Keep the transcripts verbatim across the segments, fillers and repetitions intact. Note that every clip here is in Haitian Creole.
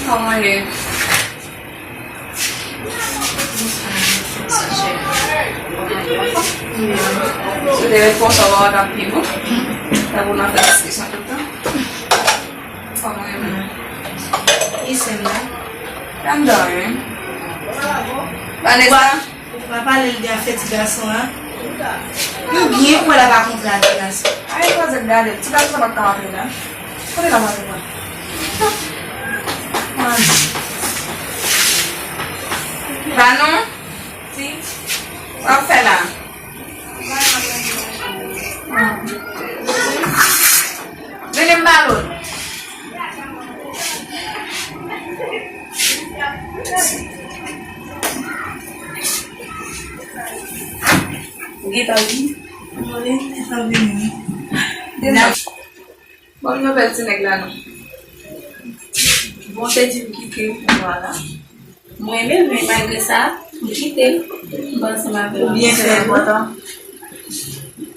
Kòman ye? Si w te ret konsa, w ap pi bon. Sa pou n ap fè diskisyon tout tan. Kòman ye menm? Ki sè m la? Anndan, wi. Vanessa? Ou pa pale l de afè ti gason an? M byen kwè l ap kontre ak ti gason. Ay, kwaze m gade. Ti gason an pa t ka antre la. Kote l ap antre la? Vanou? Wi. Sa w ap fè la? Vini m ba l. Ou gentan vini? Mwen gentan vini. Ban m nouvèl ti nèg la non. Bon, te di m kite m, vwala. Mwen menm, men malgre sa, m kite l. M ansanm avè l. Ou byen fè.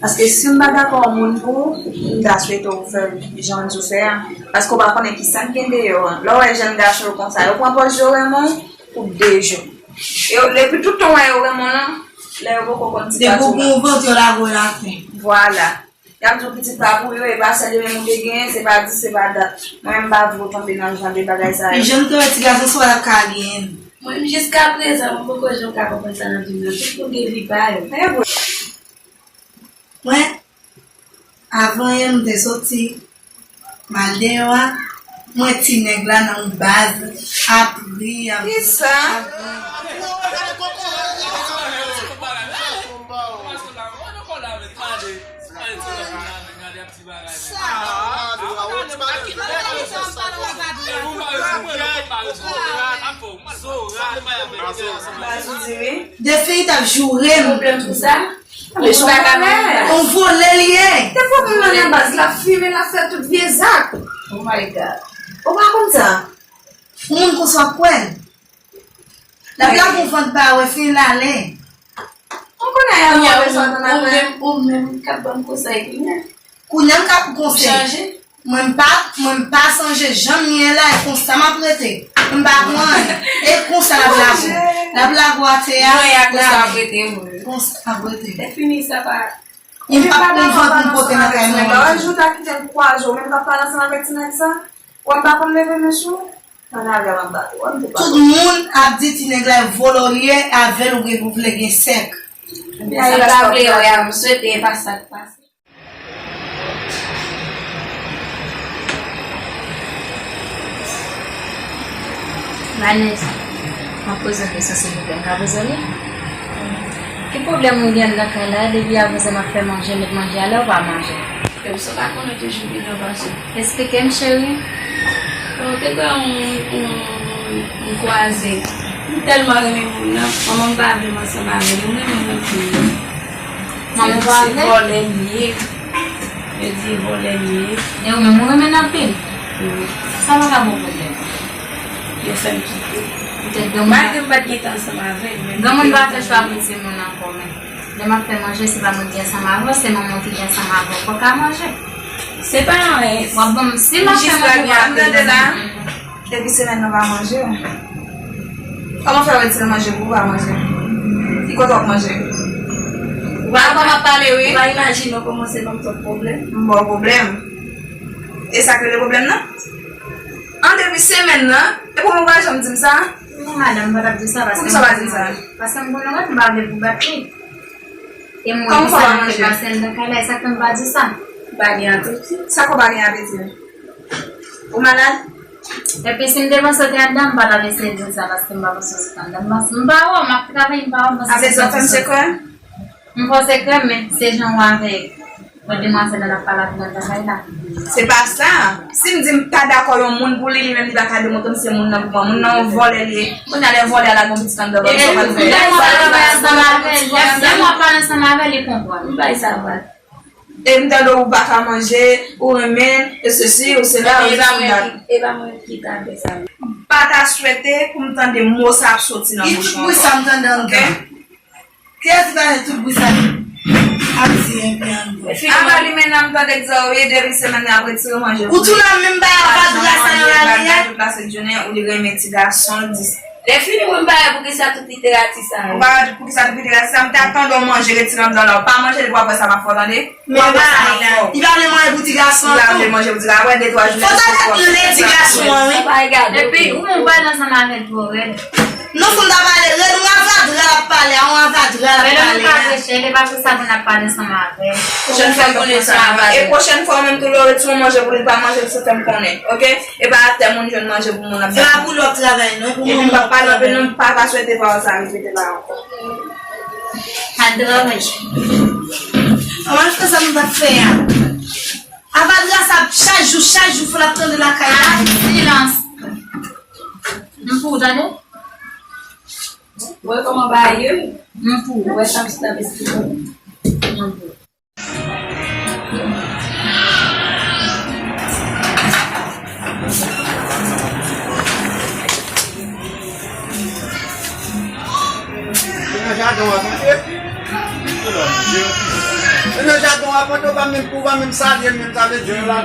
Paske si m pa dakò yon moun pou ou, m ta swete w fè l jan m di w fè a. Paske w pa konnen ki sa k gen deyò a. Lè w wè jèn gason yo konsa, yo pran pòz yo renmen w pou de jou. Yo, epi tout tan w wè yo renmen w lan, lè yo poko konn ti pati w la. Depi w gen yon vant, yo lage w atè. Vwala. Y ap di w pitit pa pou yo, e pa sèl yo menm ou te genyen, se pa dis, se pa dat. Mwen menm m pa vle w tonbe nan jan de bagay sa yo. Jan m te wè ti gason sa w t ap ka genyen l. Mwen menm jiskaprezan, mwen poko janm ka konprann sa nan vi m nan. Tout moun gen vi pa yo. Mwen, avan yè m te soti, m al deyò a, m wè ti nèg la nan yon baz, ap ri, ap... Kisa? Baz ou di wi. De fi t ap joure m. Pwoblèm pou sa? Mwen pa konnen. On vòlè li ye. Depi w nan baz, l ap fimen, l ap fè tout vye zak. Oh my God. Ou pa konn sa? Yon moun konsa w ap kwè l. L ap lage yon vant ba wè fin l ale. Ou konnen y ap move sa w tann apre. Ou menm, ou menm k ap ban m konsèy kounye a. Kounye a m ka pou konsèy. Ou chanje? Mwen m pa, mwen m pa sonje jan m ye la, e konsa m ap rete. M pa pran anyen. E konsa l ap lage w. L ap lage w atè a. Mwen e konsa m ap rete, mwen. Konsa m ap rete. Lè fini sa pa. E m p ap pran vant pou m pote nan kay mwen. Lè yon jou w ta kite m kwaze w, menm k ap pale ansanm avèk ti nèg sa, wè m pa konn leve men sou ou. Ann avè m ap bat ou, wè m te pa... Tout moun ap di ti nèg la e vòlò li ye, avè l ou gen, ou vle gen sèk. Ebyen, sa pa vle wè a, m swete e pa sa k pase. Vanessa, m ap poze w kesyon, silvouplè, m ka poze w li? Ki pwoblèm ou gen anndan kay la, depi avè sa m ap fè manje, met manje a lè ou pa manje? Kòmsi w pa konnen toujou vin nan pase. Esplike m, cheri. Bon, te gen yon, yon, yon kwaze. M tèlman renmen moun nan, manman m pa vle m ansanm avè l, m renmen l anpil. Manman w pa vle? Se vòlè li ye. Yo di vòlè li ye. E ou menm, ou renmen l anpil? Wi. Sa pa ka bon pwoblèm. Yo fè m kite. Poutèt granmoun... Malgre m pa t gentan ansanm avè l, men... Granmoun pa fè chwa pou timoun ankò, men lè m ap fè manje, se pa mwen ki ansanm avè w, se manman w ki gen ansanm avè w pou w ka manje. Se pa anyen. W ap ban m, si m ap fè manje, w ap ban m. Depi semèn nan w pa manje. Kòman fè w retire manje pou w pa manje? Ki kote w ap manje? Ou pa, kòman w ap pale, wi. Ou pa imajine w kòmanse ban m twòp pwoblèm. M ba w pwoblèm. E sa k rele pwoblèm nan? An depi semèn nan, epi w pa janm di m sa? Non, madanm, m pa t ap di sa paske... Poukisa w pa di m sa? Paske m konnen w pa vle pou bat li. E m wè ki sa k ap pase anndan kay la, e sa k fè m pa di sa. Ou pa gen apeti? Sa k fè w pa gen apeti? Ou malad? Epi si m te panse w te anndan, m pa t ap eseye di w sa paske m pa panse w sot anndan. M panse m pa wè w, m ap travay, m pa wè w, m panse... A vle di w ap fè m sekrè? M fè w sekrè, men se jan w avèg. Bon, demwazèl la, l ap pale avè w anndan kay la. Se pa sa. Si m di m pa dakò yon moun pou li, li menm li pa ka demontre m se moun nan pou mwen. Moun nan yon vòlè li ye. Kounye a lè vòlè a lage yon pitit anndan, ban m sa w pral fè. Lè m ap pale ansanm avè l, lè m ap pale ansanm avè l, li konprann. M bay sa pral. E m tande w pa ka manje, ou renmen, e sesi, ou sela, ou sela. E pa mwen ki ta fè sa. M pa ta swete pou m tande mo sa ap soti nan bouch ou ankò. Ki tout bri sa m tande anndan? Kiyès ki ta fè tout bri sa yo? Ava li men nan m tande k di w wi, depi semèn nan ap retire manje. Ou tou nan menm bagay avadra sa nan lari a? Tout la sent jounen ou li renmen ti gason, dis. Lefini pou m pa wè poukisa tout literati sa yo. Ou pa wè poukisa tout literati sa, m te ap tande w manje, retire anndan la. Ou pa manje depi w ap wè sa m ap fè w tande. Men bagay la, li pa vle manje pou ti gason an tou. Li pa vle manje pou ti gason an, apre de twa jounen. Fò ta gade lè ti gason an wi. Epi ou menm pale ansanm avè l twò rèd. Non, fò m ta pale rèd, yon avadra l ap pale a, yon avadra l ap pale a. Men lè nou pa preche, li pa pou sa pou n ap pale ansanm avè l. Pwochèn fwa konnen sa. E pwochèn fwa ou menm tou lè w retire yon manje pou li, pa manje l san fè m konnen, oke? E pa atè moun jwenn manje pou moun ap. Se pa pou li w ap travay non, e pou moun w ap travay. Epi m p ap pale anpil non, m pa ka swete pawòl sa repete la ankò. Al travay. Ann fè sa nou t ap fè a. Avadra sa chak jou, chak jou fò n ap tande lakay la. Silans. M pou w tande. Wè kòman bagay ye? M pou w. Wè sa m sot ap esplike w. M pou w. Se nan jaden w ap antre? Se nan jaden w ap antre, ou pa menm, ou pa menm salye m, menm sa vle di w la.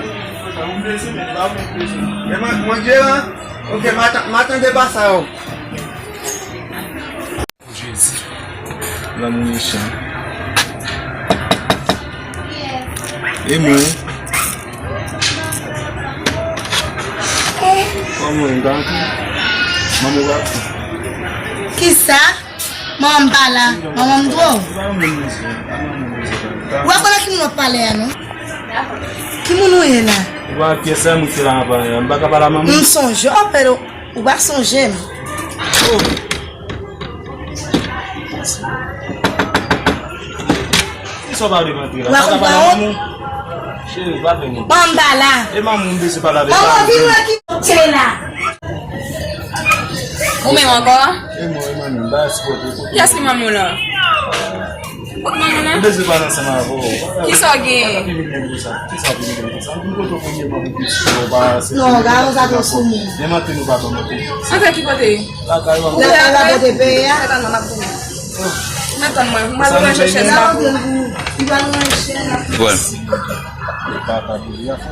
E mwen, mwen jeran? Oke, m a tan-, m a tande pa sa yo. Jezi. Lanmou mechan. E mwen? Kòman m ta antre? Manman w ap. Kisa? Manman m pa la. Manman m twò. Ou pa konn ak ki moun w ap pale a non? Ki moun ou ye la? Ou pa wè pyès la, mwen te la anvan, m pa ka pale a manman. M sonje w, pèdo. Ou pa sonje m. Oh. Kisa w pa vle m antre la? Ou pa konprann wont? Cheri, pa fè moun. Manman m pa la. E manman m bezwen pale avèk. Manman vin wè ki se la. Ou menm ankò? E mwen, e manman m, ba sipòte. Kiyès ki manman w lan? Kot manman w lan? M bezwen pale ansanm avè w. Kisa w gen? Kisa w gen konsa? Kisa w gen konsa? M vin kote w premyèman pou piti w pa se. Non, gason sa twò sou moun. Menm antre nou pa ban m antre. Antre ki kote? Lakay ou. Lakay la pote peye a. Mwen tann mwen, mwen al ranje chèz la pou ou. Li pral ranje chèz la. Bon. Papa pou li a fè.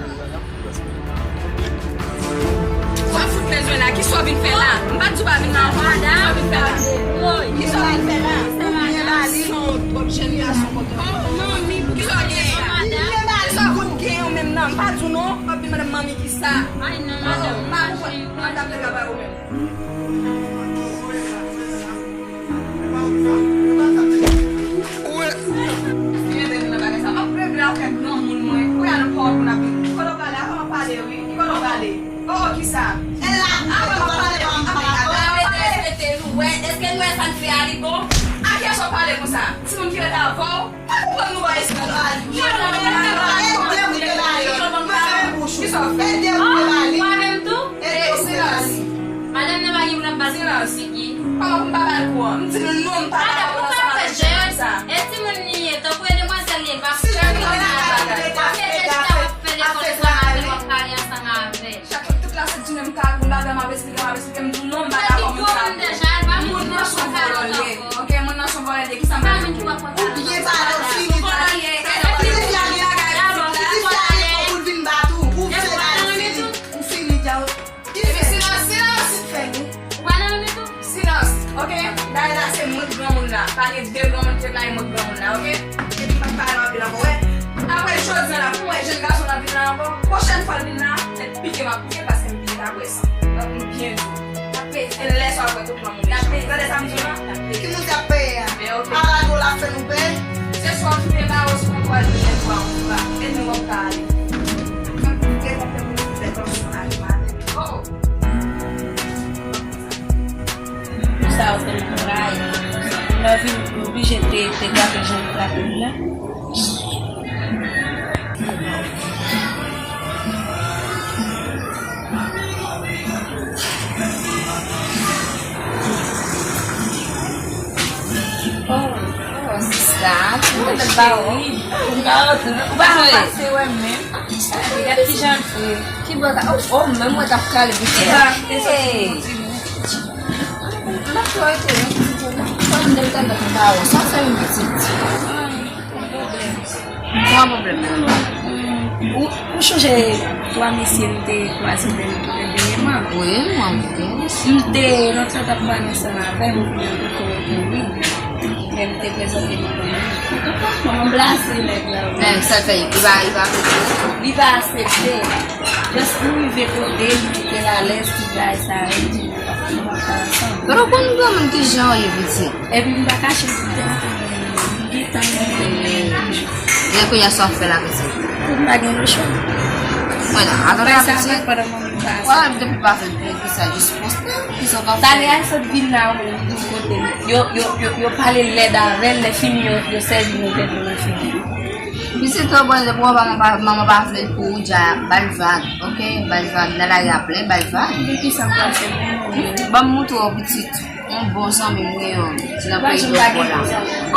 W ap fout bezwen la, kisa w vin fè la? M pa t di w pa vin la ankò. Kisa w vin fè la? Kisa w vin fè la? Ou byen bali. San w twòp jèn gason kontan. Kisa w gen la? Kisa w fout gen ou menm nan? M pa di w non, w ap vin mande m manmi kisa. Ay non, madanm. M pa konprann. Madanm te travay ou menm. Ou wè. Mete nou nan bagay sa. M ap regle avèk granmoun mwen. Kounye a nou pa wè pou n ap vin. Ki kote w prale? Avan m ap pale wi. Ki kote w prale? Oh, kisa? E la, avan m ap pale, avan m ap pale. Mwen respekte nou. Wè, èske nou wè sa n fè a li bon? A kiyès w ap pale konsa? Timoun ki rete avè w? Pa konprann nou ba espri. Kisa w fè? Ou pa menm tou? Silans. Madanm nan pa gen pou l ap bat silans. Kòman pou m pa ba l kou an? M di nou non, m pa dakò pou n ansanm avèk jèn sa. E timoun li ye, tankou e demwazèl li ye, pa fè lekòl ansanm avè l, w ap fè lekòl ansanm avè l, w ap pale ansanm avè l. Chak tout la sent jounen m ka, m pa m ap esplike, m ap esplike, m di w non, m pa dakò moun sa. Moun nan se yon vòlò l ye. Oke, moun nan se yon vòlò l ye. Kisa m pral fè? Ou byen pale, ou fini pale. Pitit fi a gen bagay, pitit fi a gen kòb pou l vin bat ou. Ou fè bagay, ou fini djòl. Epi silans, silans! Ou pa nan yon ditou? Silans, oke? Dayè la se mwen k granmoun la. Pa gen de granmoun ki ret la, e mwen k granmoun la, oke? Epi m pa t pale anpil ankò, wè. Apre jodi a la, pou m wè jèn gason nan vin la ankò, pwochèn fwa l vin la, tèt pike m ap pike paske m pike ta kwè san. Donk, m byen di w. N ap peze lè sa w ap wè tout granmoun yo. Tande sa m di w la? Ki moun k ap peye a? Avadra w la fè nou peye? Se swa w tounen ba yo, swa w al tounen ba yo. E nou w ap ka ale. Gen konpè pou nou fè kòm si w ale maten. Oh! Pou sa yo fè nou rayi. Nou vin oblije te, te gate jan nou gate l la. Oh, oh, sista, ki mwen menm ba ou? Ou pa pase wè m menm. Gad kijan l fre. Ki bò sa? Oh, oh, menm mwen t ap kale pitit la. Hey! M ap tou rete yon pitit la. Kòm m te tande m ba ou, sa w fè yon pitit? Ah, yon pwoblèm. Pa pwoblèm. Ou, ou chonje twa mesye m te kwaze dènyèman? Wi, mwen, wi. M te nan tèt ap pale ansanm avè m, epi nan kòkòrèt mwen, wi. Men m te prezante manman m. Manman m blase nèg la, wi. Men sa l fè, li pa, li pa aksepte? Li pa aksepte. Jis pou rive kote m, li te alèz, tout bagay sa yo, li di nou pa, nou pa ka ansanm. Pero konn granmoun ki jan w ye, pitit. Epi m pa kache m te antre nan gen tan. Lè kounye a sa w ap fè la, pitit? M pa gen lòt chwa. Mwen la, atann la, pitit. Wè, m te pou pa fè l pou ki sa, jis poste, ki sa w ap fè? Talè a sot vin la, ou di kote m. Yo, yo, yo, yo pale lèd avè l, lè fini yo, yo sèvi nou tèt nou nan figi. Pitit, ou konn, lè pou manman pa, manman pa vle l pou ou, dja ba l vag, oke? Ba l vag, nan lari a plen, ba l vag. Epi ki sa m pral fè pou ou? Ban m montre w, pitit. Yon bon zanmi m, wi, yon ti nan peyi dòt bò la.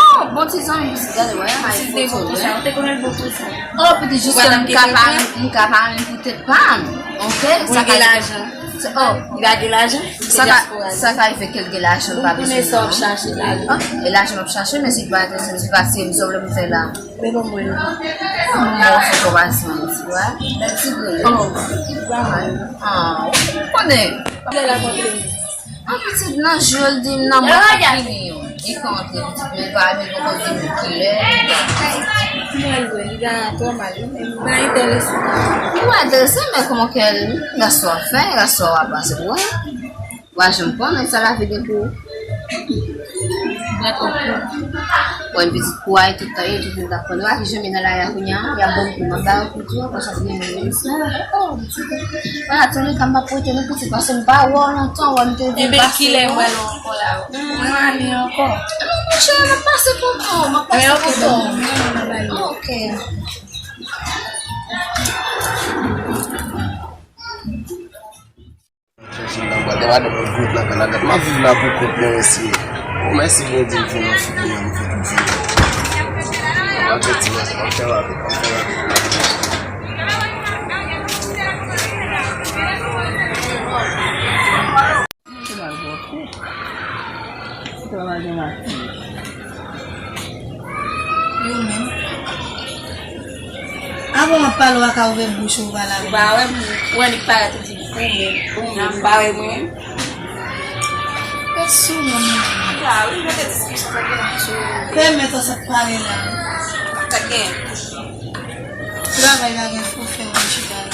Oh, bon ti zanmi m, pitit, gade, wè, ay foto, wè. Ou te konnen l bon pou sa. Oh, pitit, jis ke m ka pa, m ka pa menm pou tèt pa m. Oke? Sa ka gen lajan. Oh. Li pa gen lajan? Sa ka, sa ka fè ke l gen lajan, l pa bezwen sa w ap chache la. Oh, e lajan m ap chache, men se pa, se pa se m sa w vle m fè la. Men bon, mwen. Mwen fè konpasyon, ti wa. Bèl ti grenn. Oh, ah, ou konnen. Lè la kontre. An pitit nan je l di m nan mwen fini yo. Li kontre pitit men pa men poko di m kilè. Mwen lwe li pa twò mal, men li pa enterese. Li pa enterese, men kòman ke l, gasò ap fè, gasò ap pase pou wè. Wa janm konnen sa lavi gen pou ou. Mwen twò kou. Mwen pitit kou a e tout tan e tout moun t ap konnen. Wa ki janm nan lari a kounye a, y ap ban m kou, m ap ba yo kou tou, ankò sa vini menm sa. Oh, pitit. Wala, tou le ka m ap rete nan pitit, paske m pa wè w lontan, wè m te vin pase. Ebyen, kilè m wè l ankò la? Mwen ale ankò. Non, monchè, m ap pase kote w, m ap pase kote w. Ok. Chèche m nan bwal, gen madanm mwen gwo plan nan gad. M ap viv la pou kont mwen, mesye. O, mèsi Bondye, m fè yon fi pou mwen, m fè tout fi. M ap fè ti mèsi, m ap fè rapid, m ap fè rapid. Yo menm. Avan w ap pale, w pa ka ouvè bouch ou, ou pale avè m. Ou pa wè m, ou wè li parèt, ou di, ou menm, ou menm, ou pa wè mwen. Pèsonn, non, non. La, wi, mete diskisyon, sa gen. Pèmèt ou sa pale la. Sa gen. Travay la gen pou fè, mwen chita la.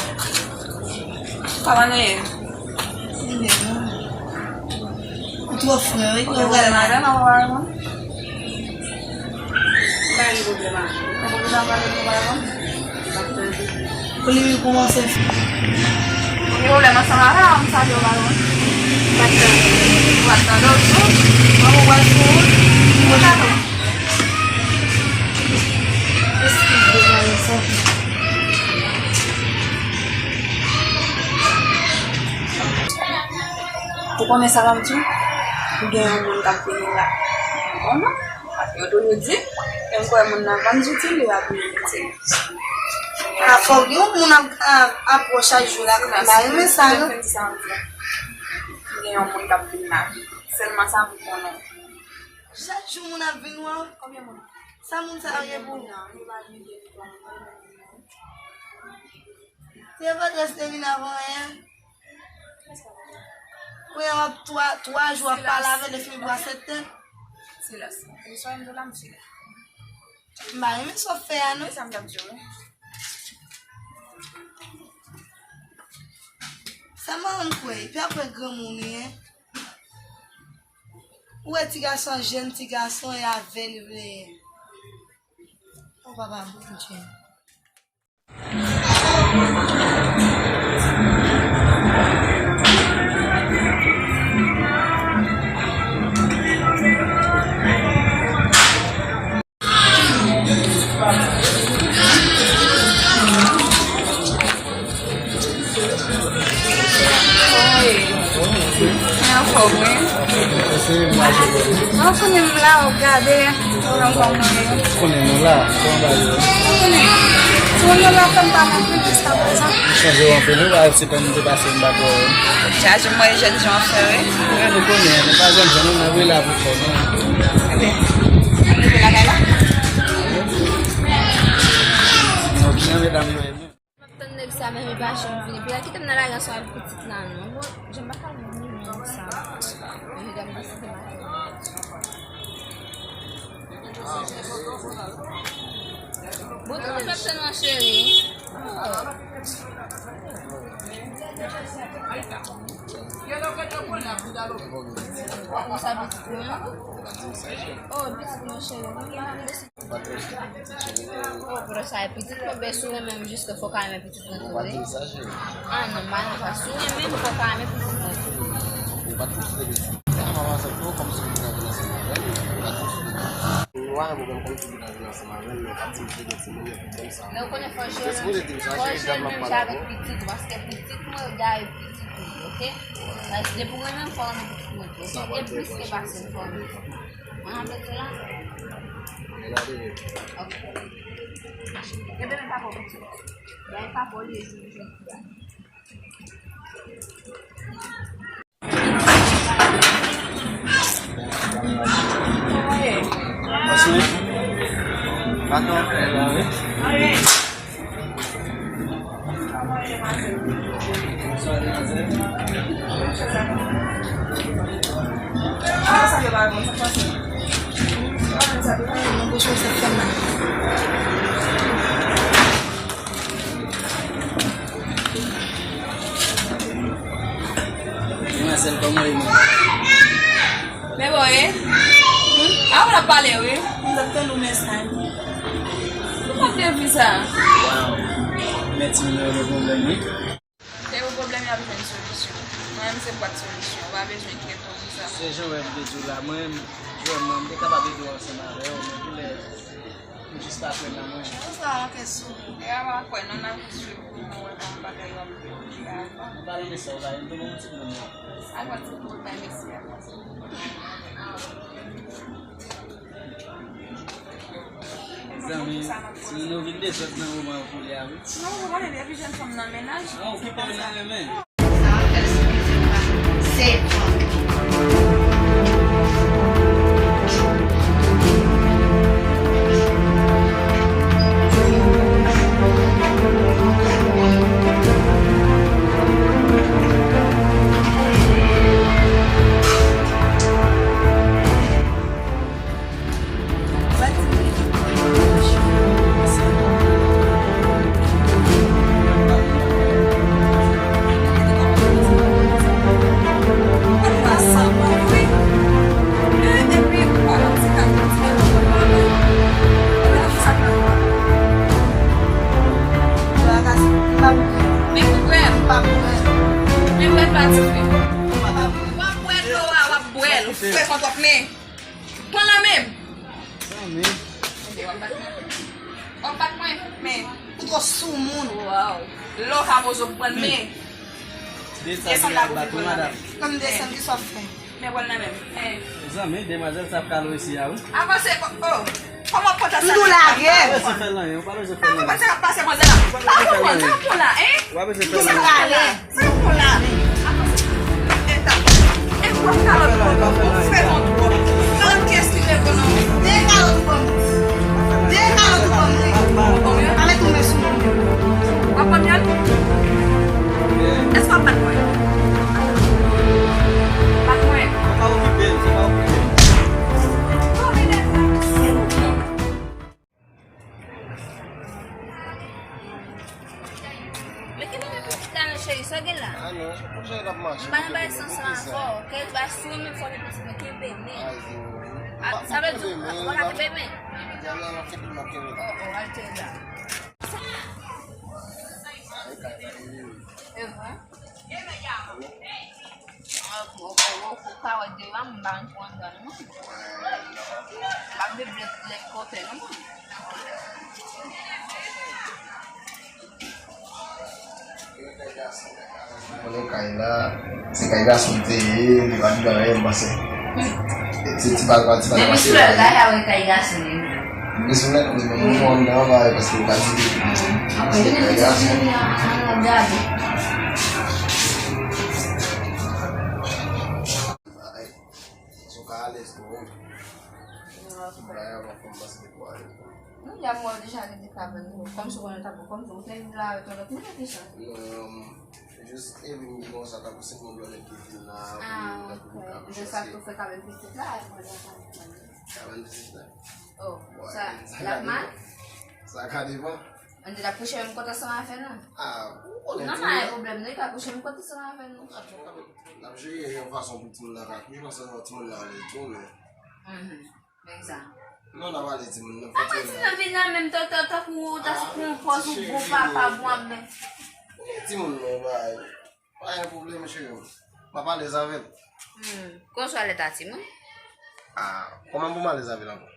Kòman nou ye? Ou twò frè, wi. Ou gen pwoblèm avè m, ou pa wè mwen? M pa gen pwoblèm avè w. Ou gen pwoblèm avè m, ou pa wè mwen? M ap tande. Pou li, li kòmanse. Ou gen pwoblèm ansanm avè m, m salye w, pa wè mwen? M pa t tande. Ou pa t tande, ok. Mwen, ou wè sou wout, ou tande. Eskize mwen, sa. Ou konnen sa m ap di w? Ou gen yon moun k ap vini la. Ou konnen? Yo toujou di, lè m kwè moun nan vann zouti l, li pa vini zouti l. A, fòk yon moun ap, ap, ap pran chak jou la, m pa renmen sa, non. Gen yon moun k ap vin la. Sèlman sa m konnen. Chak jou moun ap vin wè w? Konbyen moun? Sa moun sa yo gen pou ou? Se pa trèz te vin avan yè. Kounye a w ap twa, twa jou w ap pale avè l, epi l bwase tèt. Silans. Jeswa m la, m silans. M pa renmen sa w fè a, non. Sa m t ap di w, wi. Sa m kwè, epi apre granmoun li ye. Ou wè ti gason jèn, ti gason e avè l vle ye. O papa Bondye. Mwen anfòm, wi. Mwen konnen m la, w ap gade, ou anfòm mwen ye. Konnen nou la, kòman bagay yo? Konnen. Timoun yo la fè m pa manke jiskaprezan. Chanje w anpil, wi, se tan m te pase m pa t wè w. Chaje m wè jèn jan w ap fè, wi. Wi, nou konnen, nou pa jèn jan, nou, nou la pou kò nou. Ebyen, nou rive lakay la? Li pa janm vini. Pou l kite m nan lari ansanm avèk pitit la, non. Bon, jan m pa ka vini, non, sa. Mwen, jan m deside maten. Bon, tout fèt se nan cheri. Oh. Konsa pitit mwen. Oh, pitit mwen cheri. Oh, pou sa, pitit mwen, ben, si w renmen m, jis fò w ka renmen pitit mwen tou, wi. Ah, non, m pa nan sa. Si w renmen m, fò w ka renmen pitit mwen tou. Ou pa t konsidere sa. Sa, manman sa tou, kòm si w te nan relasyon avè l, ou pa t konsidere sa. Nou pa gen pwoblèm kòm si w te nan relasyon avè l, men w pa t sipoze di timoun yo pwoblèm sa. Men ou konnen fò jere, fò jere menm jan avèk pitit ou, paske pitit mwen, ou dwe pitit ou, oke? Paske depi w renmen m, fò w renmen pitit mwen tou, oke? E plis ke pase m, fò w renmen. Mwen antre tou la. Ok. Ebyen, men papa w piti. Bay papa w li ye jodi a. Kòman ye? Mwen sou pa twò fè la, wi. Mwen sèl kòman e mwen. Men bon, e? A, w ap pale, wi. M t ap tann ou, men sa. Ou pa t devi sa. Waw. Men ti moun yo gen pwoblèm, wi. Se yon pwoblèm y ap jwenn solisyon. Mwen menm se bwat solisyon. Ou pa bezwen enkyete w pou sa. Se jan w wè m te di w la, mwen menm, jwè mwen, m te kapab ede w ansanm avè w, men pou lè M jis pa kwè nan mwen. Ou sa manke sou mwen. E a pa kwè non, n ap jis swiv pou nou wè kòman bagay yo ap dewoule a. Ou pale de sa, ou pale de yon ti pwoblèm la. Ak yon ti pwoblèm isi a. Zanmi, si nou vin dezòd nan moman pou li a, wi. Non, ou konnen depi jèn fanm nan mennaj. Non, ou kite l nan men. Men pou bwè, m pa bwè. Men bwè pa dife. W ap bwè dlo a, w ap bwè l. Ou fre kont w ap men. Pran nan men m. Zanmi. Tande, w ap bat mwen. W ap bat mwen, men ou twò soumoun. Waw. Lè w ka poze w pran men. Desann la pou vin pran nan men. Kòm desann, kisa w fè? Men pran nan men. Zanmi, demwazèl sa ap kale w isi a, wi. Avanse, oh. Kòman pòt la sa? M tou lage. Pa bezwen fè l anyen, ou pa bezwen fè l anyen. Kòman pòt sa ap pase, manzè la? Pa konprann sa pou la, en? Ou pa bezwen fè l anyen. Sa pou la. E ta. E kwa kalòt pou mwen? Ou fè yon twòp. Kalòt kiyès ki vle pran nan men? De kalòt pou mwen. De kalòt pou mwen. Bon, yo pa met ou men sou mwen. W ap pran myèl? Èske w ap bat mwen? Bat mwen. Se pa okipe l, se pa okipe l. Kòman de sa? Men kenbe men pitit la non cheri, sa w gen la? Ah non, pou sa l ap mache. M pa nan bay sans la avè w, ok? Bay sou men fò pitit mwen kenbe men. Sa vle di ou pa ka kenbe men? Oh, oh, al tire la. E vre? Ou, ou, ou ka wè devan m pa antre anndan non mwen. M pa vle blèt lèkòtè non mwen. Konnen kay la, se kay gason te ye, li pa t gen anyen, m panse. Se ti bal, pa ti bal. Depi sou lè la, y a wè kay gason li. Li sou lè, mwen, mwen, mwen, mwen, mwen, paske li pa di. Apre, vini ti vini an, an, an, gade. Ay, si w ka alèz tou, wi. Ti bagay avan fò m panse li pou alèz. Tankou w deja gen de kabann, kòmsi w konnen tankou, kòmsi w te vin la avèk yon lòt moun, ki sa? Non, jis epi m di konsa, tankou se pwoblèm ki vin la, ah, tankou ok. Kabann de sa k tou fè kabann pitit la, kabann pitit la. Oh, sa, l ap mal? Sa ka depann. Ann di l ap kouche menm kot ansanm avè nou? Ah, ou konnen non, timoun pa gen pwoblèm, non, li ka kouche menm kot ansanm avè nou. N ap jere yon fason pou timoun nan ka kouche, paske timoun nan ale tou, men. Mhm. Men sa. Non, n ap ale timoun nan. Apa timoun nan vin la menm tan, tan, tankou, tankou yon pòz ou bon papa, bon ap men. Timoun nan, bay. Pa gen pwoblèm, cheri. M ap alèz avè l. Hmm. Konswa lè ta timoun? Ah, kòman pou m alèz avè l ankò?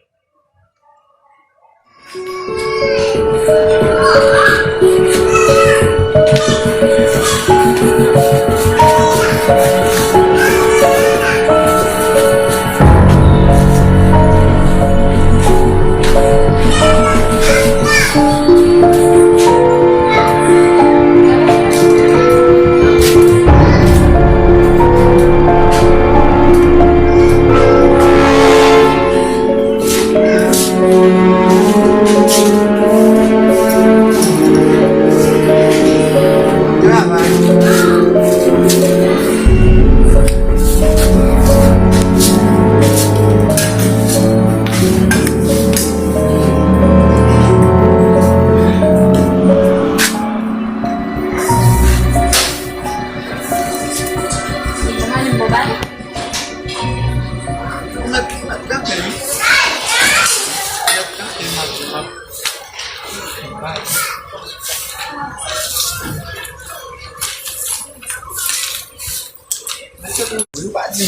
Ou pa di,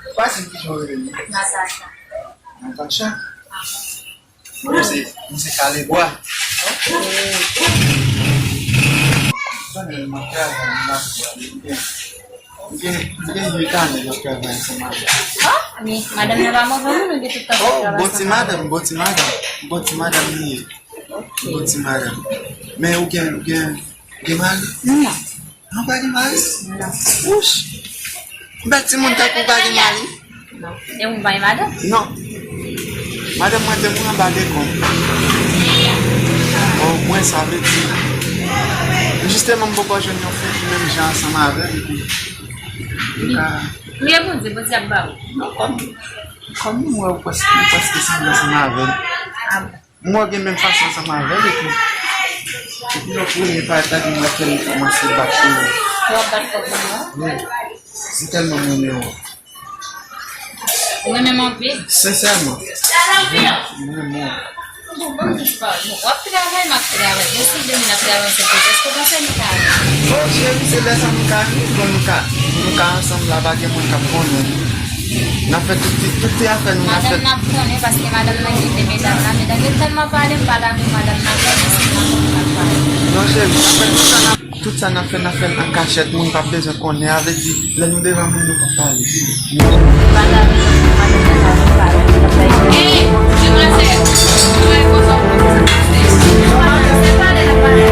ou pa di kijan w rele m. Natacha. Natacha? Mwen se, mwen se Kalebwa. Mwen travay nan Kalebwa. M gen, m gen uit ane m ap travay ansanm avè l. Ah, men madanm nan pa move moun, ou gen tout tan ap travay ansanm avè l. Oh, bon ti madanm, bon ti madanm. Bon ti madanm li ye. Ok. Bon ti madanm. Men ou gen, ou gen, ou gen mari? Non. Ou pa gen mari? Non. Wouch! Bèl timoun tankou w pa gen mari? Non. E ou pa gen madanm? Non. Madanm mwen te mouri anba dekonm. Bon, mwen, sa vle di, jisteman, m poko jwenn yon fi ki menm jan ansanm avè m, epi m ka... Priye Bondye, Bondye ap ba ou. Non, kòm, kòm m wè ou prèske, ou prèske sanble ansanm avè m. Ah bon? M wè w gen menm fason ansanm avè l, epi, epi lè w premye pale, ta di m wè fè m kòmanse bat pou ou. W ap bat kòb mwen an? Wi. Se tèlman m renmen w. Ou renmen m anpil? Sensèman. Wi, m renmen w. Bon, bon, bon, w ap travay, m ap travay. Gen si demen n ap travay ansanm, èske w panse nou ka ale? Bon, cheri, se lè sa nou ka vini, bon, nou ka, nou ka ansanm la, pa gen moun k ap konnen. N ap fè tout ti, tout ti afè nou, n ap fè. Madanm nan ap konnen, paske madanm nan kite medam la. Medam yo tèlman pale, m pa ta vle madanm nan konnen, se madanm nan ap pale. Non, cheri, n ap fè tout sa n ap, tout sa n ap fè, n ap fè l an kachèt, moun p ap bezwen konnen. A vle di, lè nou devan moun, nou p ap pale. M pa ta vle madanm nan pale, m pa ta vle pale. Ey, demwazèl, ou wè konsa w pran sa pase. Se pale n ap pale.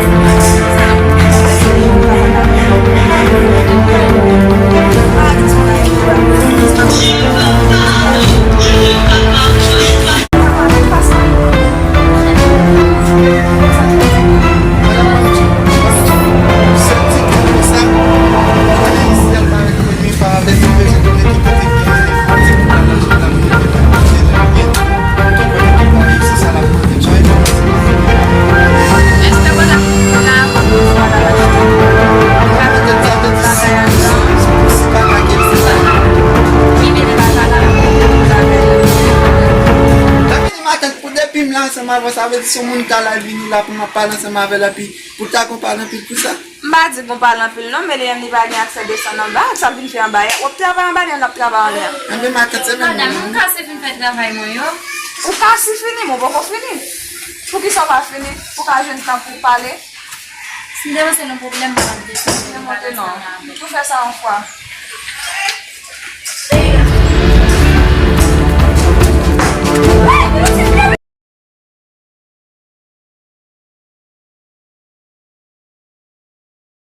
Pou depi m la ansanm avè w, sa vle di se yon moun k al vini la pou m ap pale ansanm avè l, epi pou ta gon pale anpil pou sa? M pa di gon pale anpil non, men li menm li pa gen aksè desann anba, sa l vin fè anba a? W ap travay anba li, n ap travay anlè a. Anben matant, se menm. Madanm, m kase fin fè travay mwen yo. Ou kase fini, men w poko fini. Poukisa w pa fini? Pou w ka jwenn tan pou w pale? Si m te ranse nan pwoblèm, m pa t ap desann. Demonte non. Tou fè sa yon fwa.